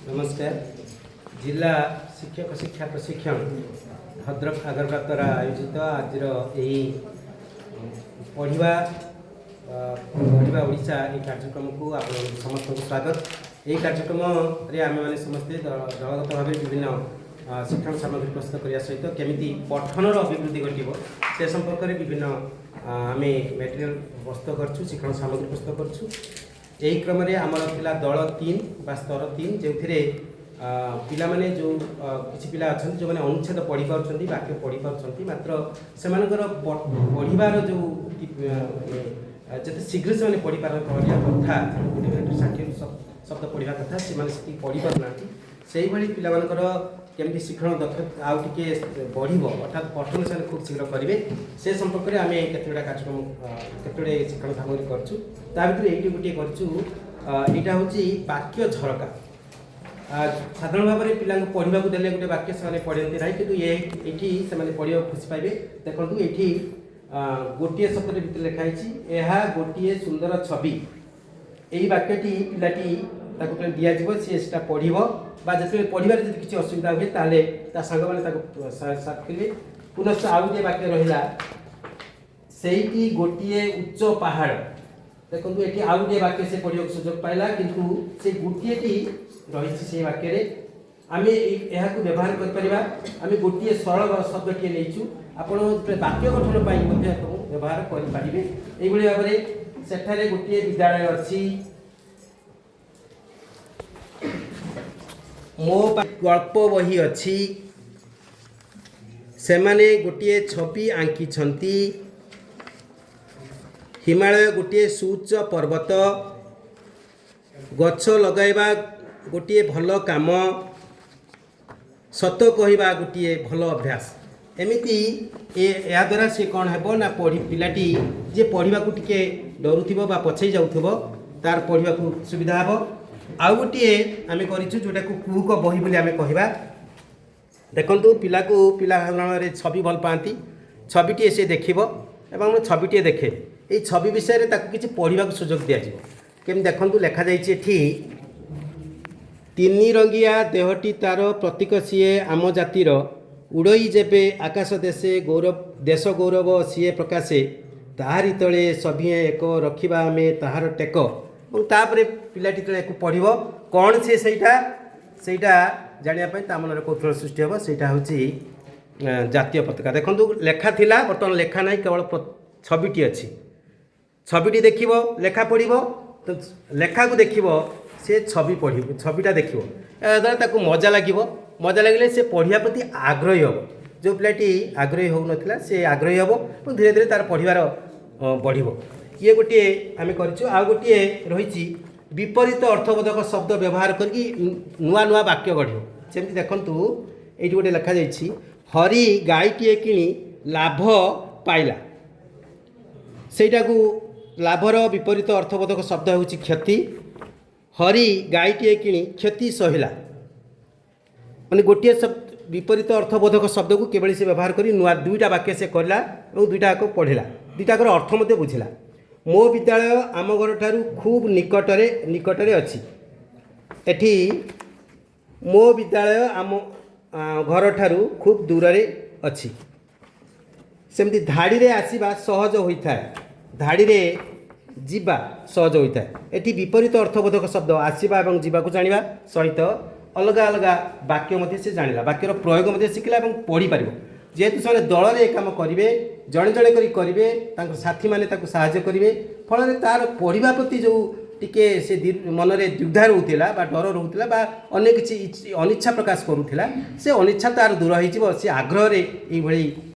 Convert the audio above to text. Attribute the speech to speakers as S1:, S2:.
S1: ନମସ୍କାର। ଜିଲ୍ଲା ଶିକ୍ଷକ ଶିକ୍ଷା ପ୍ରଶିକ୍ଷଣ ଭଦ୍ରକ ଆଗରପଡ଼ା ଦ୍ୱାରା ଆୟୋଜିତ ଆଜିର ଏହି ପଢ଼ିବା ପଢ଼ିବା ଓଡ଼ିଶା ଏହି କାର୍ଯ୍ୟକ୍ରମକୁ ଆପଣ ସମସ୍ତଙ୍କୁ ସ୍ୱାଗତ। ଏହି କାର୍ଯ୍ୟକ୍ରମରେ ଆମେମାନେ ସମସ୍ତେ ଦଳଗତ ଭାବେ ବିଭିନ୍ନ ଶିକ୍ଷଣ ସାମଗ୍ରୀ ପ୍ରସ୍ତୁତ କରିବା ସହିତ କେମିତି ପଠନର ଅଭିବୃଦ୍ଧି ଘଟିବ, ସେ ସମ୍ପର୍କରେ ବିଭିନ୍ନ ଆମେ ମେଟେରିଆଲ ପ୍ରସ୍ତୁତ କରିଛୁ, ଶିକ୍ଷଣ ସାମଗ୍ରୀ ପ୍ରସ୍ତୁତ କରୁଛୁ। ଏହି କ୍ରମରେ ଆମର ଥିଲା ଦଳ 3 ବା ସ୍ତର 3, ଯେଉଁଥିରେ ପିଲାମାନେ ଯେଉଁ କିଛି ପିଲା ଅଛନ୍ତି, ଯେଉଁମାନେ ଅନୁଚ୍ଛେଦ ପଢ଼ିପାରୁଛନ୍ତି, ବାକ୍ୟ ପଢ଼ିପାରୁଛନ୍ତି, ମାତ୍ର ସେମାନଙ୍କର ପଢ଼ିବାର ଯେଉଁ ଯେତେ ଶୀଘ୍ର ସେମାନେ ପଢ଼ିବା କଥା, ଗୋଟେ ମିନିଟ୍ 60 ଶବ୍ଦ ପଢ଼ିବା କଥା, ସେମାନେ ସେତିକି ପଢ଼ିପାରୁନାହାନ୍ତି। ସେଇଭଳି ପିଲାମାନଙ୍କର କେମିତି ଶିକ୍ଷଣ ଦକ୍ଷତା ଆଉ ଟିକେ ବଢ଼ିବ, ଅର୍ଥାତ୍ ପଠନ ସେମାନେ ଖୁବ୍ ଶୀଘ୍ର କରିବେ, ସେ ସମ୍ପର୍କରେ ଆମେ କେତେଗୁଡ଼ା କାର୍ଯ୍ୟକ୍ରମ, କେତେଗୁଡ଼ିଏ ଶିକ୍ଷଣ ସାମଗ୍ରୀ କରିଛୁ। ତା ଭିତରୁ ଏଇଠି ଗୋଟିଏ କରିଛୁ। ଏଇଟା ହେଉଛି ବାକ୍ୟ ଝରକା। ସାଧାରଣ ଭାବରେ ପିଲାଙ୍କୁ ପଢ଼ିବାକୁ ଦେଲେ ଗୋଟେ ବାକ୍ୟ ସେମାନେ ପଢ଼ନ୍ତି ନାହିଁ, କିନ୍ତୁ ଏଇଠି ସେମାନେ ପଢ଼ିବାକୁ ଖୁସି ପାଇବେ। ଦେଖନ୍ତୁ, ଏଇଠି ଗୋଟିଏ ଶବ୍ଦରେ ଭିତରେ ଲେଖା ହେଇଛି, "ଏହା ଗୋଟିଏ ସୁନ୍ଦର ଛବି"। ଏହି ବାକ୍ୟଟି ପିଲାଟି ତାକୁ ଯେତେବେଳେ ଦିଆଯିବ, ସିଏ ସେଟା ପଢ଼ିବ ବା ଯେତେବେଳେ ପଢ଼ିବାରେ ଯଦି କିଛି ଅସୁବିଧା ହୁଏ, ତାହେଲେ ତା ସାଙ୍ଗମାନେ ତାକୁ ସାଥ କରିବେ। ପୁନଶ୍ଚ ଆଉ ଗୋଟିଏ ବାକ୍ୟ ରହିଲା, "ସେଇଟି ଗୋଟିଏ ଉଚ୍ଚ ପାହାଡ଼"। ଦେଖନ୍ତୁ, ଏଠି ଆଉ ଗୋଟିଏ ବାକ୍ୟ ସେ ପଢ଼ିବାକୁ ସୁଯୋଗ ପାଇଲା, କିନ୍ତୁ ସେ ଗୋଟିଏଟି ରହିଛି ସେଇ ବାକ୍ୟରେ। ଆମେ ଏହାକୁ ବ୍ୟବହାର କରିପାରିବା। ଆମେ ଗୋଟିଏ ସରଳ ଶବ୍ଦଟିଏ ନେଇଛୁ। ଆପଣ ଯେତେବେଳେ ବାକ୍ୟ ଗଠନ ପାଇଁ ମଧ୍ୟ ଏହାକୁ ବ୍ୟବହାର କରିପାରିବେ। ଏଇଭଳି ଭାବରେ "ସେଠାରେ ଗୋଟିଏ ବିଦ୍ୟାଳୟ ଅଛି", "ମୋ ଗଳ୍ପ ବହି ଅଛି", "ସେମାନେ ଗୋଟିଏ ଛବି ଆଙ୍କିଛନ୍ତି", "ହିମାଳୟ ଗୋଟିଏ ସୁଉଚ୍ଚ ପର୍ବତ", "ଗଛ ଲଗାଇବା ଗୋଟିଏ ଭଲ କାମ", "ସତ କହିବା ଗୋଟିଏ ଭଲ ଅଭ୍ୟାସ"। ଏମିତି ଏହାଦ୍ୱାରା ସେ କ'ଣ ହେବ ନା ପଢ଼ି ପିଲାଟି ଯିଏ ପଢ଼ିବାକୁ ଟିକେ ଡରୁଥିବ ବା ପଛେଇ ଯାଉଥିବ, ତାର ପଢ଼ିବାକୁ ସୁବିଧା ହେବ। ଆଉ ଗୋଟିଏ ଆମେ କରିଛୁ, ଯେଉଁଟାକୁ କୁହୁକ ବହି ବୋଲି ଆମେ କହିବା। ଦେଖନ୍ତୁ, ପିଲା ସାଧାରଣରେ ଛବି ଭଲ ପାଆନ୍ତି। ଛବିଟିଏ ସେ ଦେଖିବ ଏବଂ ଛବିଟିଏ ଦେଖେ। ଏଇ ଛବି ବିଷୟରେ ତାକୁ କିଛି ପଢ଼ିବାକୁ ସୁଯୋଗ ଦିଆଯିବ। କେମିତି? ଦେଖନ୍ତୁ, ଲେଖାଯାଇଛି ଏଠି, "ତିନି ରଙ୍ଗିଆ ଦେହଟି ତାର ପ୍ରତୀକ ସିଏ ଆମ ଜାତିର, ଉଡ଼ଇ ଯେବେ ଆକାଶ ଦେଶେ ଗୌରବ, ଦେଶ ଗୌରବ ସିଏ ପ୍ରକାଶେ, ତାହାରି ତଳେ ସଭିଏଁ ଏକ ରଖିବା ଆମେ ତାହାର ଟେକ"। ଏବଂ ତାପରେ ପିଲାଟି ଯେତେବେଳେ ୟାକୁ ପଢ଼ିବ, କ'ଣ ସେ ସେଇଟା ଜାଣିବା ପାଇଁ ତା ମନରେ କୌତୂହଳ ସୃଷ୍ଟି ହେବ। ସେଇଟା ହେଉଛି ଜାତୀୟ ପତାକା। ଦେଖନ୍ତୁ, ଲେଖା ଥିଲା, ବର୍ତ୍ତମାନ ଲେଖା ନାହିଁ, କେବଳ ଛବିଟି ଅଛି। ଛବିଟି ଦେଖିବ, ଲେଖା ପଢ଼ିବ। ତ ଲେଖାକୁ ଦେଖିବ ସେ, ଛବି ପଢ଼ିବ, ଛବିଟା ଦେଖିବ। ଏହାଦ୍ୱାରା ତାକୁ ମଜା ଲାଗିବ। ମଜା ଲାଗିଲେ ସେ ପଢ଼ିବା ପ୍ରତି ଆଗ୍ରହୀ ହେବ। ଯେଉଁ ପିଲାଟି ଆଗ୍ରହୀ ହେଉନଥିଲା, ସେ ଆଗ୍ରହୀ ହେବ ଏବଂ ଧୀରେ ଧୀରେ ତାର ପଢ଼ିବାର ବଢ଼ିବ। ଇଏ ଗୋଟିଏ ଆମେ କରିଛୁ। ଆଉ ଗୋଟିଏ ରହିଛି, ବିପରୀତ ଅର୍ଥବୋଧକ ଶବ୍ଦ ବ୍ୟବହାର କରିକି ନୂଆ ନୂଆ ବାକ୍ୟ ଗଢ଼ିବ। ସେମିତି ଦେଖନ୍ତୁ, ଏଇଠି ଗୋଟେ ଲେଖାଯାଇଛି, "ହରି ଗାଈଟିଏ କିଣି ଲାଭ ପାଇଲା"। ସେଇଟାକୁ ଲାଭର ବିପରୀତ ଅର୍ଥବୋଧକ ଶବ୍ଦ ହେଉଛି କ୍ଷତି। "ହରି ଗାଈଟିଏ କିଣି କ୍ଷତି ସହିଲା"। ମାନେ ଗୋଟିଏ ଶବ୍ଦ, ବିପରୀତ ଅର୍ଥବୋଧକ ଶବ୍ଦକୁ କିଭଳି ସେ ବ୍ୟବହାର କରି ନୂଆ ଦୁଇଟା ବାକ୍ୟ ସେ କରିଲା ଏବଂ ଦୁଇଟା ଯାକ ପଢ଼ିଲା, ଦୁଇଟାକର ଅର୍ଥ ମଧ୍ୟ ବୁଝିଲା। "ମୋ ବିଦ୍ୟାଳୟ ଆମ ଘରଠାରୁ ଖୁବ୍ ନିକଟରେ ଅଛି"। ଏଠି "ମୋ ବିଦ୍ୟାଳୟ ଆମ ଘରଠାରୁ ଖୁବ୍ ଦୂରରେ ଅଛି"। ସେମିତି "ଧାଡ଼ିରେ ଆସିବା ସହଜ ହୋଇଥାଏ", "ଧାଡ଼ିରେ ଯିବା ସହଜ ହୋଇଥାଏ"। ଏଠି ବିପରୀତ ଅର୍ଥବୋଧକ ଶବ୍ଦ ଆସିବା ଏବଂ ଯିବାକୁ ଜାଣିବା ସହିତ ଅଲଗା ଅଲଗା ବାକ୍ୟ ମଧ୍ୟ ସେ ଜାଣିଲା, ବାକ୍ୟର ପ୍ରୟୋଗ ମଧ୍ୟ ଶିଖିଲା ଏବଂ ପଢ଼ିପାରିବ। ଯେହେତୁ ସେମାନେ ଦଳରେ ଏ କାମ କରିବେ, ଜଣେ ଜଣେ କରି କରିବେ, ତାଙ୍କ ସାଥୀମାନେ ତାକୁ ସାହାଯ୍ୟ କରିବେ, ଫଳରେ ତାର ପଢ଼ିବା ପ୍ରତି ଯେଉଁ ଟିକେ ସେ ମନରେ ଦ୍ୱିଧା ରହୁଥିଲା ବା ଡର ରହୁଥିଲା ବା ଅନ୍ୟ କିଛି ଅନିଚ୍ଛା ପ୍ରକାଶ କରୁଥିଲା, ସେ ଅନିଚ୍ଛା ତାର ଦୂର ହେଇଯିବ। ସେ ଆଗ୍ରହରେ ଏଇଭଳି